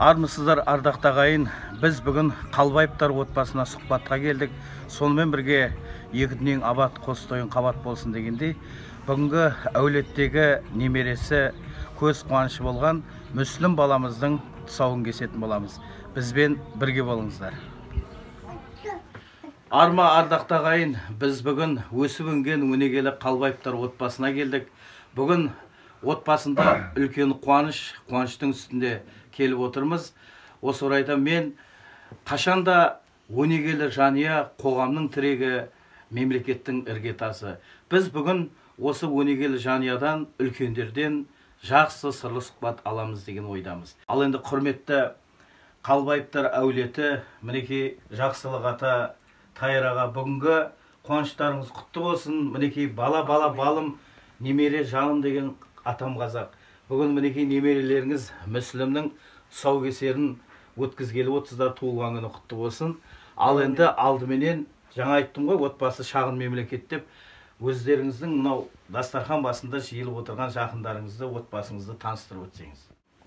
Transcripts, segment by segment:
Армысыздар, ардақты ағайын, біз бүгін Қалбаевтар отбасына сұхбатқа келдік. Сонымен бірге екі дүниең абат, қос тойың қабат болсын дегендей, бүгінгі әулеттегі немересі, көз қуанышы болған Мүслім баламыздың тұсауын кесетін боламыз. Бізбен бірге болыңыздар. Арма, ардақты ағайын, біз бүгін өсіп өнген өнегелі Қалбаевтар отбасына келдік. Бүгін отбасында үлкен қуаныш, қуаныштың үстінде келіп отырмыз. Осы орайда мен қашанда өнегелі жанұя қоғамның тірегі, мемлекеттің іргетасы. Біз бүгін осы өнегелі жанұядан, үлкендерден жақсы сырлы сұхбат аламыз деген ойдамыз. Ал енді құрметті Қалбаевтар әулеті, мінекей Жақсылық ата, Тайыр аға, бүгінгі қуаныштарыңыз құтты болсын. Мінекей бала бала балым, немере жаным деген атам қазақ. Бүгін мінекей немерелеріңіз Мүслімнің тұсаукесерін өткізгелі отырсыздар, туылған күні құтты болсын. Ал енді алдыменен жаңа айттым ғой, отбасы шағын мемлекет деп, өздеріңіздің мынау дастархан басында жиылып отырған жақындарыңызды, отбасыңызды таныстырып өтсеңіз.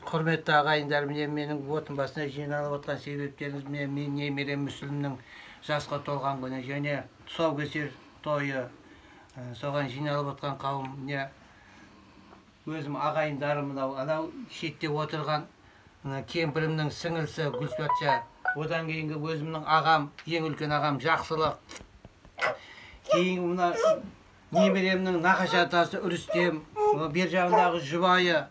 Құрметті ағайындар, міне менің отын басына жиналып отырған себептеріңіз, міне мен немерем Мүслімнің жасқа толған күні және тұсаукесер тойы, соған жиналып отырған қауым, міне өзім ағайындарым, мынау анау шетте отырған кемпірімнің сіңілісі Гүлшатша, одан кейінгі өзімнің ағам, ең үлкен ағам Жақсылық, кейінгі мына немеремнің нағашы атасы Рүстем, бер жағындағы жұбайы,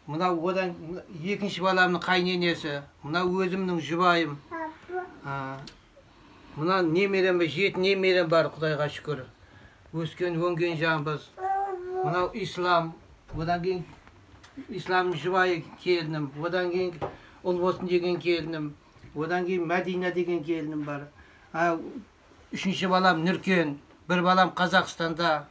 мынау одан екінші баламның қайненесі, мынау өзімнің жұбайым, мына немерем, 7 немерем бар, Құдайға шүкір, өскен өнген жанбыз. Мынау Ислам, одан кейін Исламның жұбайы келінім, одан кейін Ұлбосын деген келінім, одан кейін Мәдина деген келінім бар. Үшінші балам Нүркен, бір балам Қазақстанда.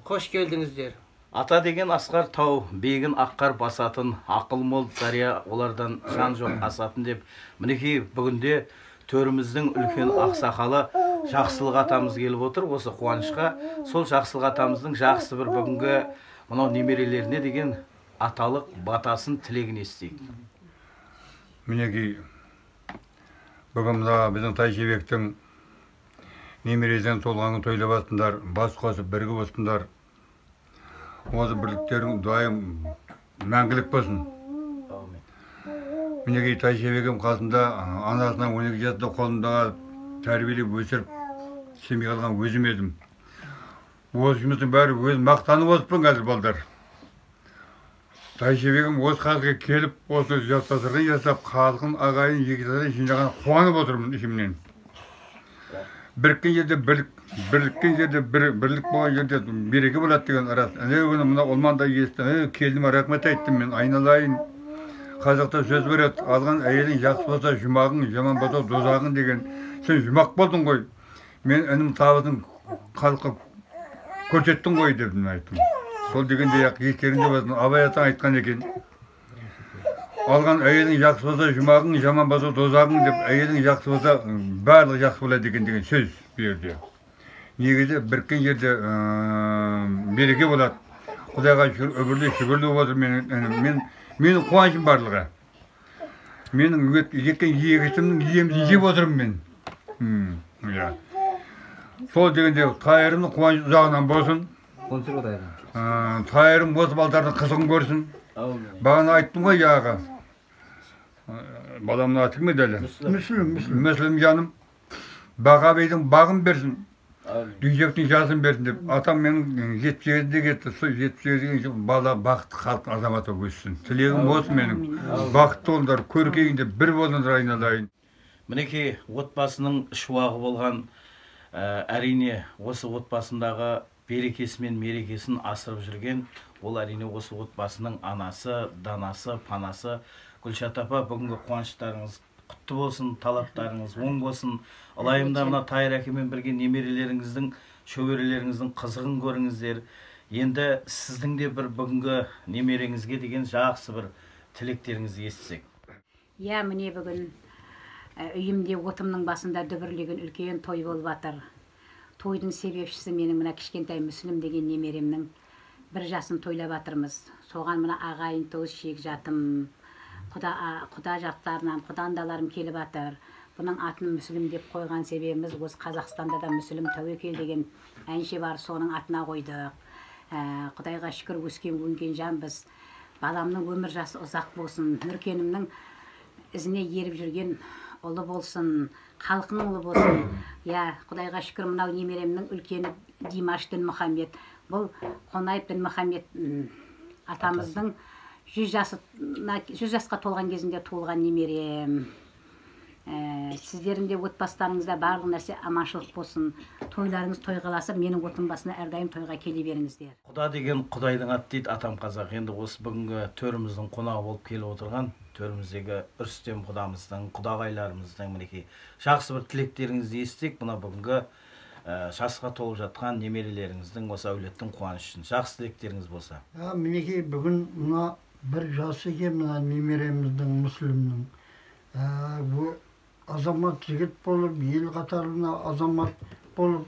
Қош келдіңіздер. Ата деген асқар тау, бегін аққар басатын, ақыл мол дария, олардан жан жоқ асатын деп, мінекей бүгінде төріміздің үлкен ақсақалы Жақсылық атамыз келіп отыр осы қуанышқа. Сол Жақсылық атамыздың жақсы бір бүгінгі мынау немерелеріне деген аталық батасын, тілегін естейік. Мінекей бүгін мына біздің Тайшыбектің немересінің толғанын тойлап жатсыңдар, бас қосып бірігіп отырсыңдар. Осы бірліктерің дайым мәңгілік болсын. Мінекей Тайшыбегім қасында анасынан 12 жасында қолымда тәрбиелеп өсіріп семей қалған өзім едім. Осы жұмыстың бәрі өзім мақтанып отырмын қазір балдар. Тайшыбегім осы халыққа келіп, осы дастархан жасап, халқын, ағайын, жекесін жинаған, қуанып отырмын ішімнен. Біріккен жерде бірлік, бірліккен жерде бірлік болған жерде береке болады деген рас. Әне күні мына Олманда естім, келдім, рахмет айттым мен, айналайын. Қазақта сөз бар еді, алған әйелің жақсы болса жұмағың, жаман болса дозағың деген. Сен жұмақ болдың ғой, мен інім табысын халыққа көрсеттің ғой деп мен айттым. Сол дегенде естеріңде болсын, Абай атаң айтқан екен. Алған әйелің жақсы болса жұмағың, жаман болса дозағың деп, әйелің жақсы болса барлығы жақсы болады екен деген сөз бұл жерде. Негізі біріккен жерде береке болады. Құдайға шүкір, өмірлі шүкірлі болып отыр менің. Менің қуанышым барлығы. Менің еккен егісімнің емізін жеп отырмын мен. Сол дегенде Тайырымның қуанышы ұзағынан болсын. Тайырым осы балдардың қызығын көрсін. Бағана айттым ғой яғы. Баламның аты кім еді әлі? Мүслім. Мүслім жаным. Баға бейдің бағын берсін. Дүйсектің жасын берсін деп. Атам менің 78-де кетті. Сол 78-ге бала бақытты халық азаматы өссін. Тілегім осы менің. Бақытты болыңдар, көркейіңдер, бір болыңдар айналайын. Мінекей отбасының шуағы болған, әрине осы отбасындағы берекесі мен мерекесін асырып жүрген, ол әрине осы отбасының анасы, данасы, панасы. Гүлшат апа, бүгінгі қуаныштарыңыз құтты болсын, талаптарыңыз оң болсын. Ылайымда мына Тайыр әкемен бірге немерелеріңіздің, шөберелеріңіздің қызығын көріңіздер. Енді сіздің де бір бүгінгі немереңізге деген жақсы бір тілектеріңізді естісек. Иә, міне бүгін үйімде отымның басында дүбірлеген үлкен той болып жатыр. Тойдың себепшісі менің мына кішкентай Мүслім деген немеремнің бір жасын тойлап жатырмыз. Соған мына ағайын туыс, шекжатым, Құда жақтарынан құдандаларым келіп жатыр. Бұның атын Мүсілім деп қойған себебіміз осы Қазақстанда да Мүсілім Тәуекел деген әнші бар, соның атына қойдық. Құдайға шүкір өскен өнген жанбыз. Баламның өмір жасы ұзақ болсын, Нұркенімнің ізіне еріп жүрген ұлы болсын, халқының ұлы болсын. Я, Құдайға шүкір мынау немеремнің үлкені Димаш Дінмұхаммед. Бұл Қонаев Дінмұхаммед атамыздың 100 жасқа толған кезінде туылған немерем. Сіздердің де отбасыларыңызда барлық нәрсе аманшылық болсын. Тойларыңыз тойға ласып, менің отым басына әрдайым тойға келе беріңіздер. Құда деген Құдайдың аты дейді атам қазақ. Енді осы бүгінгі төріміздің қонағы болып келіп отырған төріміздегі Рүстем құдамыздың, құдағайларымыздың мінекей жақсы бір тілектеріңізді естік. Мына бүгінгі жасқа толып жатқан немерелеріңіздің, осы әулеттің қуанышы үшін жақсы тілектеріңіз болса. Мінекей бүгін мына бір жасы екен мына немереміздің, Мүсілімнің. Бұл азамат жігіт болып, ел қатарына азамат болып,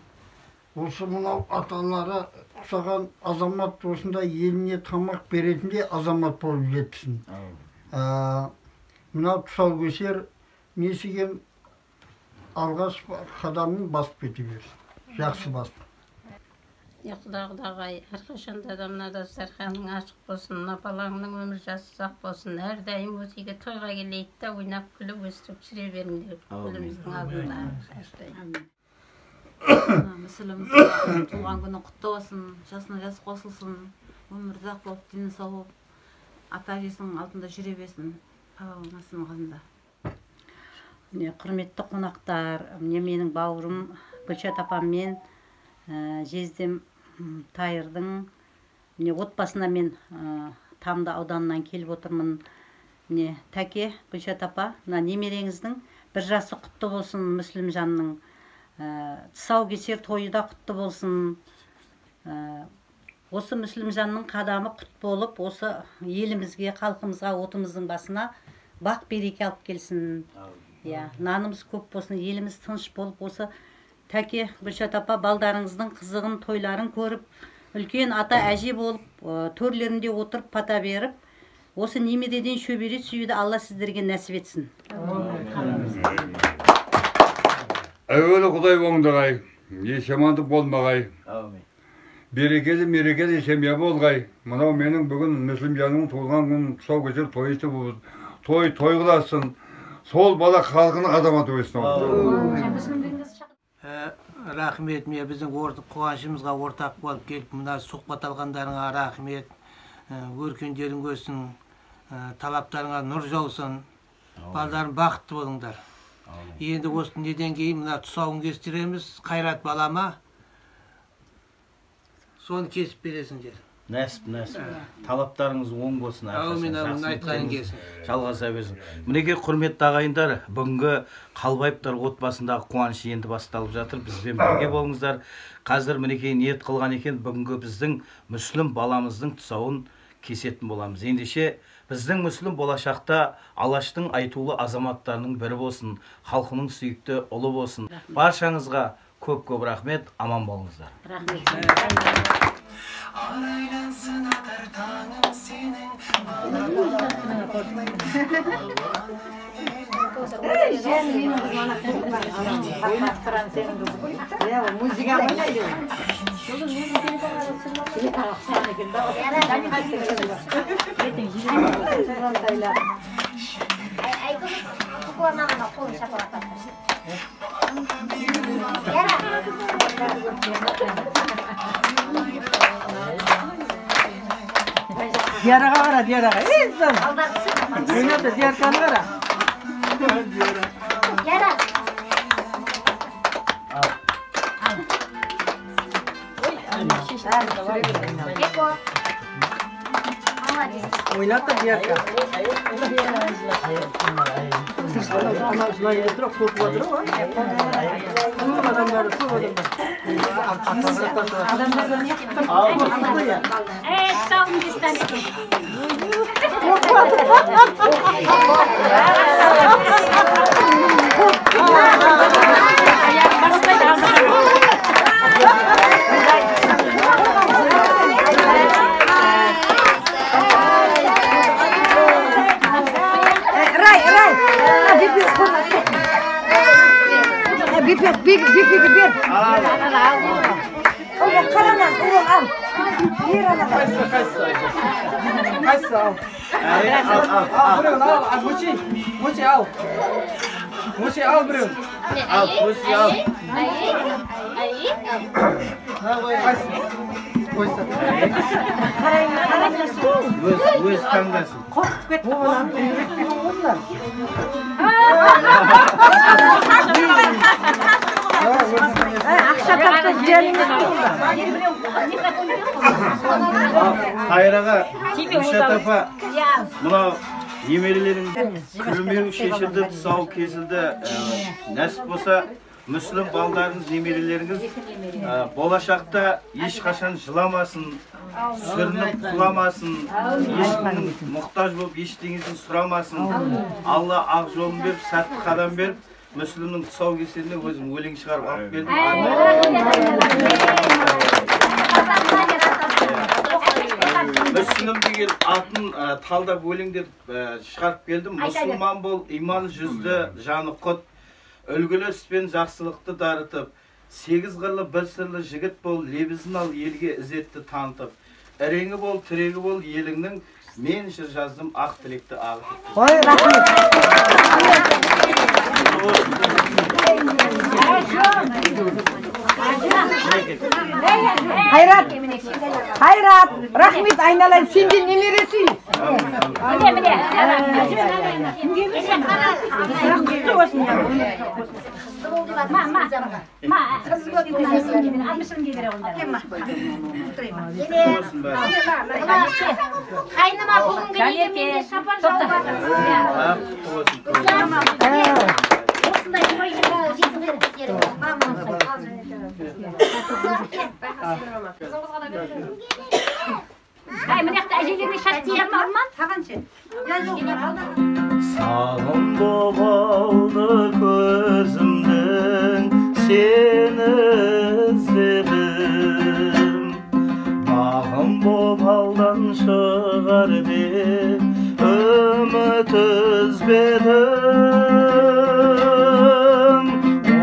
осы мынау аталары ұқсаған азамат осындай еліне тамақ беретіндей азамат болып жетсін. Мынау тұсаукесер несіген алғаш қадамын басып кете берсін, жақсы басып. Құда-құдағай, әрқашанда да мына дастарханың ашық болсын, мына балаңның өмір жасы ұзақ болсын, әрдайым осы үйге тойға келейік та ойнап күліп өстіп жүре беріңдер еліміздің алдында. Мүсілім туған күні құтты болсын, жасына жас қосылсын, өмір ұзақ болып, дені сау болып, ата әжесінің алдында жүре берсін, баба мамасының қасында. Міне, құрметті қонақтар, міне менің бауырым Гүлшат апаммен жездем Тайырдың міне отбасына мен Тамды ауданынан келіп отырмын. Міне тәке Гүлшат апа, мына немереңіздің бір жасы құтты болсын, Мүсілімжанның тұсаукесер тойы да құтты болсын. Осы Мүсілімжанның қадамы құт болып, осы елімізге, халқымызға, отымыздың басына бақ береке алып келсін. Нанымыз көп болсын, еліміз тыныш болып, осы тәке Гүлшат апа балдарыңыздың қызығын, тойларын көріп, үлкен ата әже болып, төрлерінде отырып пата беріп, осы немереден шөбере сүюді Алла сіздерге нәсіп етсін. Әуелі Құдай оңдағай, еш жамандық болмағай, берекелі мерекелі семья болғай. Мынау менің бүгін Мүсілімжанның туылған күнін тұсаукесер той той той қыласын. Сол бала халқының азаматы өссін. Рахмет, міне біздің қуанышымызға ортақ болып келіп, мына сұхбат алғандарыңа рахмет. Өркендерің өссін, талаптарыңа нұр жаусын, балдарың бақытты болыңдар. Енді осы неден кейін мына тұсауын кестіреміз, Қайрат балама, соны кесіп бересіңдер. Нәсіп, нәсіп. Талаптарыңыз оң болсын. Әумин, әумин, айтқаның келсін. Жалғаса берсін. Мінекей, құрметті ағайындар, бүгінгі Қалбаевтар отбасындағы қуаныш енді басталып жатыр. Бізбен бірге болыңыздар. Қазір мінекей ниет қылған екен, бүгінгі біздің Мүсілім баламыздың тұсауын кесетін боламыз. Ендеше біздің Мүсілім болашақта Алаштың айтулы азаматтарының бірі болсын, халқының сүйікті ұлы болсын. Баршаңызға көп-көп рахмет, аман болыңыздар. Рахмет. Арайлансын атар таңым сенің, бала баланың Diyarağa qara, diyarağa. Ey zan. Oynadı, diyarkanı qara. Yara. Oynat da diyarka. Бекбекке бер. Ал, қарамас, ұлың ал. Бер ана. Қайсысы, қайсысы? Қайсысы ал? Ал, біреуін ал, Мөши, Мөши ал. Мөши ал біреуін. Ал, Мөши ал. Қайсысы? Қойса. Өз таңдасын. Қорқып кетті. Ақша тапты зиян емес. Қайыр аға, Гүлшат апа, мынау немерелерің күрмеу шешілді, тұсау кесілді. Нәсіп болса, Мүслім балдарыңыз, немерелеріңіз болашақта ешқашан жыламасын, сүрініп құламасын, ешкімнің мұқтаж болып ештеңесін сұрамасын. Алла ақ жолын беріп, сәтті қадам беріп, Мүслімнің тұсау кеселіне өзім өлең шығарып алып келдім. Мүслім деген атын талдап өлеңдеп шығарып келдім. Мұсылман бол, иман жүзді, жаны құт, үлгілі іспен жақсылықты дарытып, сегіз қырлы бір сырлы жігіт бол, лебізін ал елге ізетті танытып, іреңі бол, тірегі бол еліңнің, мен жыр жаздым ақ тілекті ағытып. Ой, рахмет. Қайрат, Қайрат, рахмет айналайын, сен де немере сүй. Міне, міне. Құтты болсын. Ма, ма, ма. Қайныма бүгінгі неге менде шапан жауып жатыр. Осындай той жеткізер. Ай, мына жақта әжелеріне шаш тиер ма, Арман? Саған ше. Сағым боп алды көзімнің, сені іздедім. Бағым боп алдан шығар деп үміт үзбедім.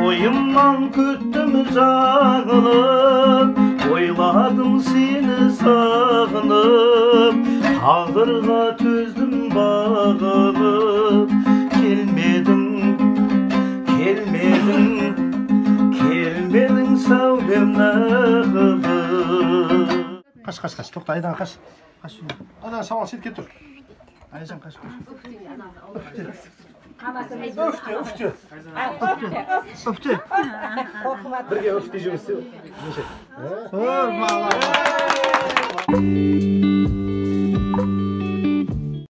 Ойымнан күттім жаңылып, ойладым сені сағынып, тағдырға төздім бағынып. Келмедің, келмедің, келмедің сәулем нағылып. Қаш, қаш, қаш, тоқта, Айдан қаш. Қаш. Айдан шамал шетке тұр. Айжан қаш. Үфте. Үфте, үфте. Үфте. Бірге үфте жұмыс істеу. Неше? О, молодец.